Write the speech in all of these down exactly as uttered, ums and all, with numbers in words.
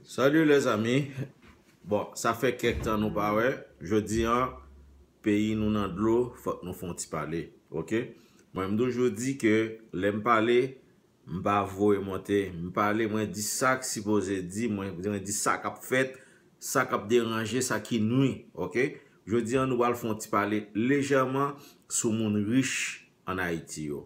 Salut les amis. Bon, sa fè kèk tan nou pa wè. Jodi an, peyi nou nan dlo, fòk nou fè yon ti pale. Oke? Mwen, m toujou di ke lè m pale, m pa voye monte. M pale, mwen di sa k sipoze di, mwen, mwen di sa k ap fèt, sa k ap deranje, sa ki nwi. Oke? Jodi an, nou pral fè yon ti pale lejèman sou moun rich ann Ayiti yo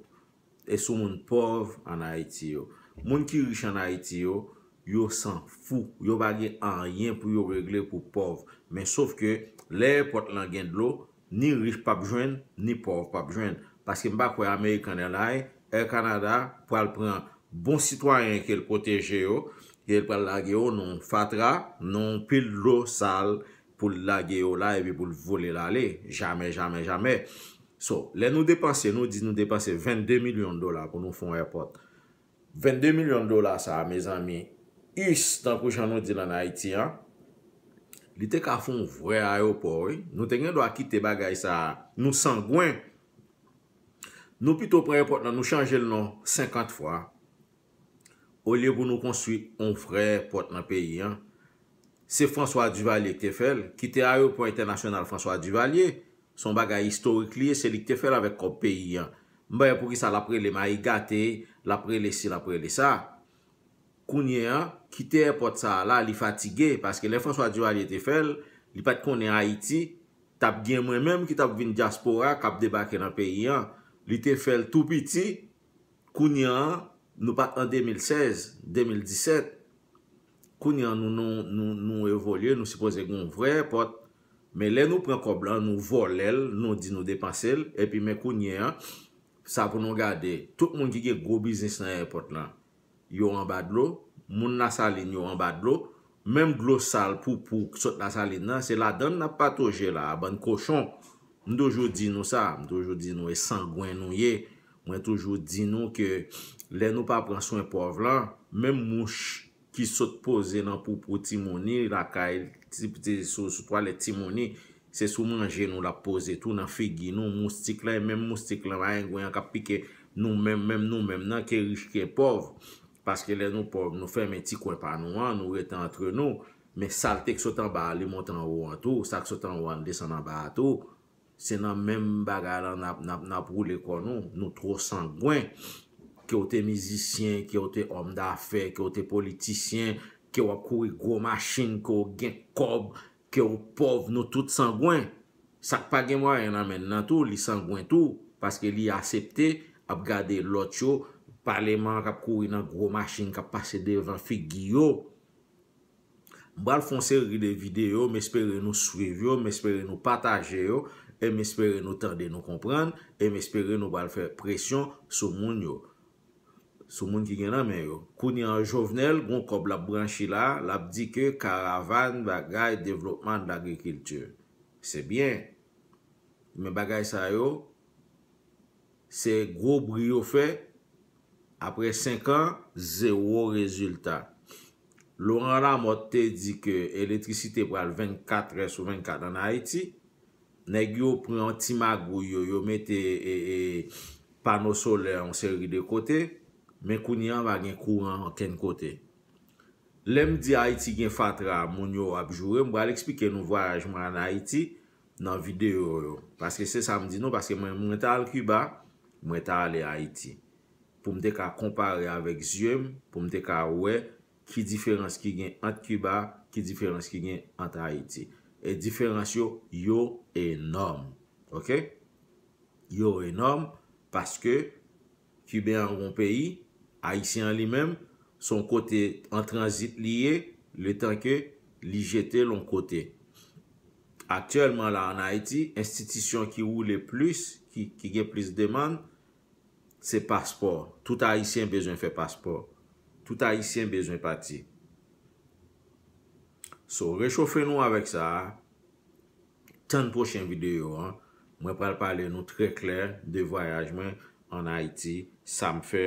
e sou moun pòv ann Ayiti yo. Moun ki rich ann Ayiti yo, yo san fou. Yo pa gen anyen pou yo regle pou pòv. Men sof ke lè èpòt lan gen dlo, ni rich p ap jwenn, ni pòv p ap jwenn. Paske m pa kwè American Airlines, Air Canada pral pran bon sitwayen ke l pwoteje yo, ke l pral lage yo nan yon fatra, nan yon pil dlo sal pou l lage yo la epi pou l vole l ale. Jamè, jamè, jamè. So, lè nou depanse, nou di nou depanse vennde milyon dola pou nou fè yon èpòt. Vennde milyon dola sa a, mezanmi, us, tankou jan nou di l ann Ayiti an, li te ka fè yon vrè ayewopò, wi. Nou te gen dwa kite bagay sa a. Nou sangwen. Nou pito pran èpòt lan, nou chanje l non senkant fwa. Olye pou nou konstwi yon vrè èpòt nan peyi an, se François Duvalier ki te fè l, ki te ayewopò entènasyonal François Duvalier. Se yon bagay istorik li ye, se li ki te fè l avèk kòb peyi an. M pa wè poukisa l ap rele Mayi Gate, l ap rele si, l ap rele sa. Kounye an, kite èpòt sa a la, li fatige, paske lè François Duvalier te fè l, li pa t konnen Ayiti t ap gen mwen menm ki t ap vin dyaspora, k ap debake nan peyi an. Li te fè l tou piti, kounye an, nou pa t an de mil sèz, de mil disèt. Kounye an, nou, nou, nou, nou evolye, nou sipoze gen yon vrè èpòt. Men lè nou pran kòb lan, nou vòlè l, nou di nou depanse l, epi men kounye an, sa pou nou gade, tout moun ki gen gwo biznis nan èpòt lan, yo anba dlo, moun Lasalin yo anba dlo, menm dlo sal poupou k sot Lasalin nan, se ladan l n ap patoje la a, bann kochon. M toujou di nou sa, m toujou di nou e sangwen nou ye. Mwen toujou di nou ke lè nou pa pran swen pòv lan, menm mouch ki sot poze nan poupou timoun li, lakay, ti, ti, sou, sou twalèt timoun li, se sou manje nou l ap poze tou, nan figi nou, moustik lan, e menm moustik lan, marengwen an k ap pike nou menm, menm nou menm nan, ke rich, ke pòv. Paske lè nou pòv, nou fèmen ti kwen pa nou an, nou rete antre nou. Men salte k sot anba a, li monte anwo an tou, sa k sot anwo an, li desann anba a tou. Se nan menm bagay lan n ap, n ap, n ap woule kò nou. Nou twò sangwen. Ke w te mizisyen, ke w te òm dafè, ke w te politisyen, ke w ap kouri gwo machin, ke w gen kòb, ke w pòv, nou tout sangwen. Sa k pa gen mwayen nan men l nan tou, li sangwen tou, paske li asepte ap gade lòt yo, paleman an k ap kouri nan gwo machin k ap pase devan figi yo. M pral fè yon seri de videyo, m espere nou swiv yo, m espere nou pataje yo, e m espere nou tande, nou konprann, e m espere nou pral fè presyon sou moun yo, sou moun ki gen nan men yo. Kounye an, Jovenel, gon kòb l ap branchi la, l ap di ke karavàn, bagay, devlopman, lagrikilti. Se byen. Men bagay sa yo, se gwo bri yo fè. Apre senk an, zewo rezilta. Laurent Lamothe te di ke elektrisite pral vennkat è sou vennkat ann Ayiti. Nèg yo pran yon ti magouy yo, yo mete, e, e, pano solè yon seri de kote, men kounye an pa gen kouran okenn kote. Lè m di Ayiti gen fatra, moun yo ap joure, m pral eksplike nou vwayaj mwen ann Ayiti nan videyo yo. Paske se sa m di nou, paske mwen, mwen ta al Kiba, mwen ta ale Ayiti. Pou m te ka konpare avèk zye m, pou m te ka wè ki diferans ki gen ant Kiba, ki diferans ki gen ant Ayiti. E diferans yo, yo enòm. Oke? Yo enòm paske Kiben an gon peyi, Ayisyen an li menm, se yon kote an tranzit li ye, letan ke li jete l yon kote. Aktyèlman la ann Ayiti, enstitisyon ki woule plis, ki, ki gen plis demann, se paspò. Tout Ayisyen bezwen fè paspò. Tout Ayisyen bezwen pati. So, rechofe nou avèk sa a. Tann pwochen videyo an. Mwen pral pale nou trè klè de vwayaj mwen ann Ayiti, sa m fè,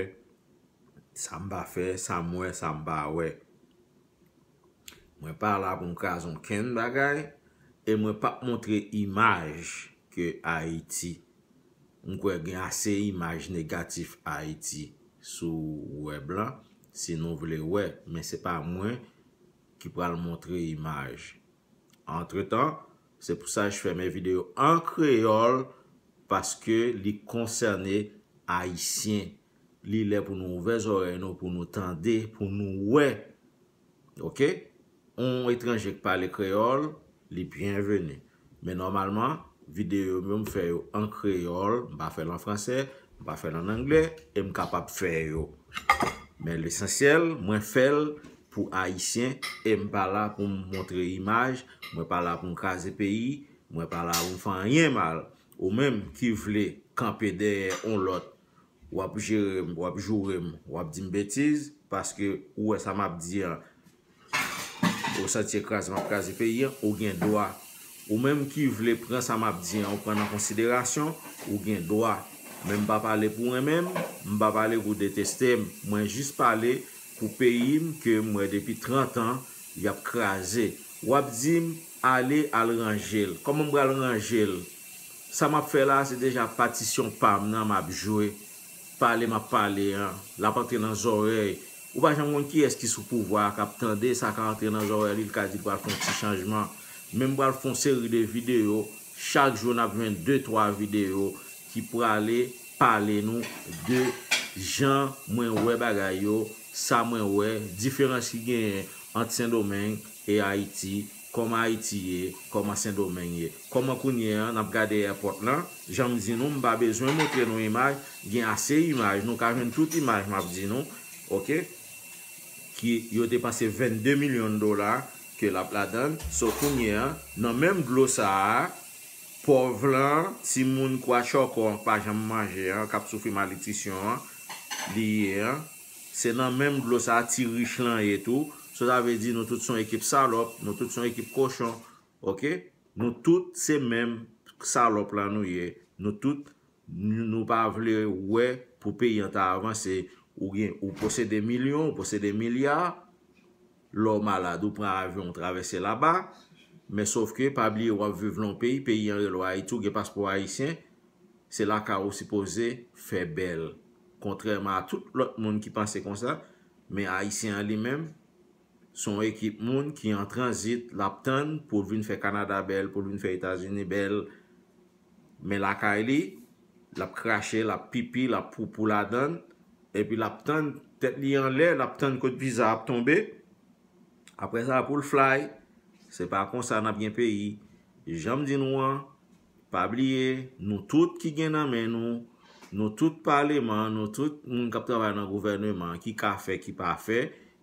sa m pa fè, sa m wè, sa m pa wè. Mwen pa la pou m kraze okenn bagay, e mwen p ap montre imaj ke Ayiti. M kwè gen ase imaj negatif Ayiti sou wèb lan, si nou vle wè, men se pa mwen ki pral montre imaj. Antretan, se pou sa j fè men videyo an kreyòl, paske li konsène Ayisyen. Li lè pou nou ouvè zòrèy nou, pou nou tande, pou nou wè. Oke? On etranje k pale kreyòl, li byenveni. Men nòmalman, videyo m yo, m fè yo an kreyòl, m pa fè l an fransè, m pa fè l an anglè, e m kapab fè yo. Men lesansyèl, mwen fè l pou Ayisyen, e m pa la pou m montre imaj, mwen pa la pou m kraze peyi, mwen pa la pou m fè anyen mal. Ou menm ki vle kanpe dèyè on lòt, w ap jere m, w ap joure m, w ap di m betiz, paske ou wè sa m ap di an, ou santi e kraze m ap kraze peyi an, ou gen dwa. Ou menm ki vle pran sa m ap di an, ou pran nan konsiderasyon, ou gen dwa. Men m pa pale pou renmen m, m pa pale pou deteste m. Mwen jis pale pou peyi m ke m wè depi trant an, y ap kraze. W ap di m, ale al ranje l. Kòman m pral ranje l? Sa m ap fè la, se deja patisyon pa m nan m ap jwe. Pale m ap pale an, l ap antre nan zòrèy. Ou pa janm konn kiyès ki sou pouvwa a k ap tande, sa ka antre nan zòrèy li, l ka di l pral fè yon ti chanjman. Men m pral fè yon seri de videyo, chak jou n ap jwenn de, twa videyo ki prale pale nou de jan mwen wè bagay yo, sa mwen wè, diferans ki genyen ant Sendomeng e Ayiti, kòman Ayiti ye, kòman Sendomeng ye. Kòman kounye a, n ap gade èpòt lan, jan m di nou, m pa bezwen montre nou imaj, gen ase imaj, nou ka jwenn tout imaj m ap di nou, oke? Ki yo depanse vennde milyon dola ke l ap ladan l. So kounye a, nan menm dlo sa a, pòv lan, timoun kwatchòkò an k pa janm manje an, k ap soufri malnitrisyon an, li ye an. Se nan menm dlo sa a ti rich lan ye tou. So sa vle di nou tout se yon ekip salòp, nou tout se yon ekip kochon, oke? Nou tout se menm salòp la nou ye. Nou tout, nou, nou pa vle wè pou peyi an ta avanse. Ou gen, ou posede milyon, ou posede milya, lè w malad, ou pran avyon, ou travèse laba. Men sof ke, pa bliye, w ap viv lan yon peyi, peyi an rele w Ayiti, ou gen paspò ayisyen, se lakay ou sipoze fè bèl. Kontrèman a tout lòt moun ki panse konsa, men Ayisyen an li menm, se yon ekip moun ki an tranzit, l ap tann pou l vin fè Kanada bèl, pou l vin fè Etazini bèl. Men lakay li, l ap krache, l ap pipi, l ap poupou ladan l, epi l ap tann tèt li anlè, l ap tann kot viza ap tonbe. Apre sa, pou l fly, se pa konsa n ap gen peyi. Jan m di nou an, pa bliye, nou tout ki gen nan men nou, nou tout paleman, nou tout moun k ap travay nan gouvèneman, ki ka fè, ki pa fè,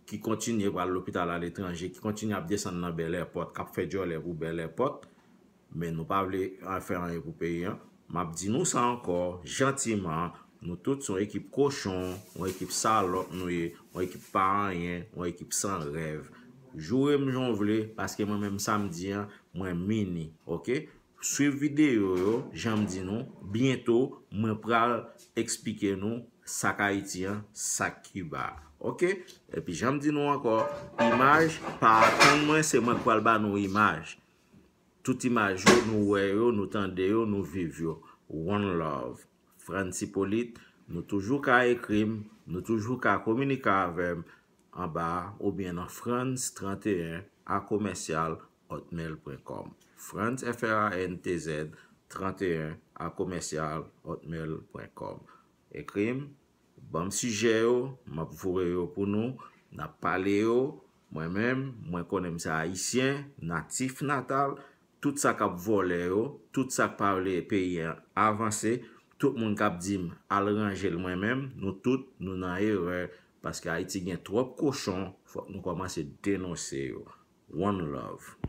ki kontinye pral lopital aletranje, ki kontinye ap desann nan Bèl Èpòt, k ap fè djòlè pou Bèl Èpòt, men nou pa vle fè anyen pou peyi an. M ap di nou sa ankò, jantiman, nou tout se yon ekip kochon, yon ekip salòp nou ye, yon ekip pa anyen, yon ekip san rèv. Joure m jan w vle, paske mwen menm sa m di an, mwen mini, oke? Swiv videyo yo, jan m di nou, byento, mwen pral eksplike nou sa k Ayiti an, sa k Kiba. Oke? Epi jan m di nou ankò, imaj, pa atann mwen, se mwen k pral ba nou imaj. Tout imaj yo, nou wè yo, nou tande yo, nou viv yo. One love. Frantz Hyppolite, nou toujou ka ekri m, nou toujou ka kominike avè m anba a oubyen nan frantz trannteyen a komèsyal hotmail pwen kòm. Frantz, F R A N T Z, trannteyen a komèsyal hotmail pwen kòm. Ekri m, ban m sijè yo, m ap voye yo pou nou, n ap pale yo. Mwen menm, mwen konnen m se Ayisyen, natif natal, tout sa k ap vòlè yo, tout sa k pa vle peyi an avanse, tout moun k ap di m al ranje l, mwen menm, nou tout, nou nan erè, paske Ayiti gen twòp kochon, fòk nou kòmanse denonse yo. One love.